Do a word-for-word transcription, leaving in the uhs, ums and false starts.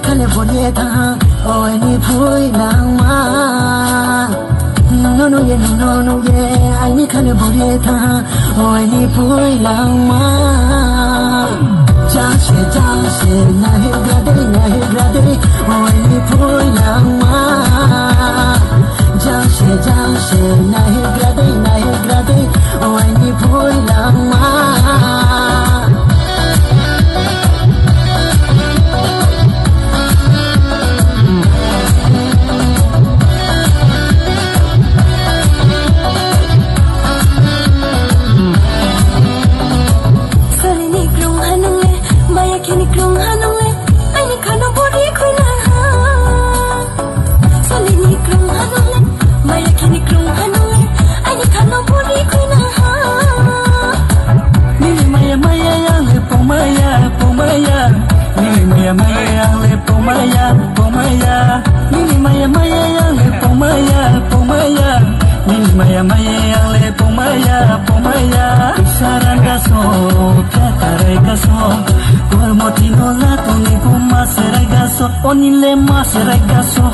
Kale bore ta, o aini phui langma. Nono ye, nono ye, aini kale bore ta, o aini phui langma. Jang se, jang se, na he gra de, na he gra de, o aini phui langma. Jang se, jang se, na he gra de, na he gra de, o aini phui langma. Salini krung hanung le, maya kini krung hanung le, ani khano bori khuna ha. Salini krung hanung le, maya kini krung hanung le, ani khano bori khuna ha. Nini maya maya yang le pumaya, pumaya. Nini maya maya yang le pumaya, pumaya. Nini maya maya yang le pumaya, pumaya. Nini maya maya yang le pumaya, pumaya. Sarang gaso, katarai gaso. Kormoti no la tuni kuma serai gaso, onile ma serai gaso.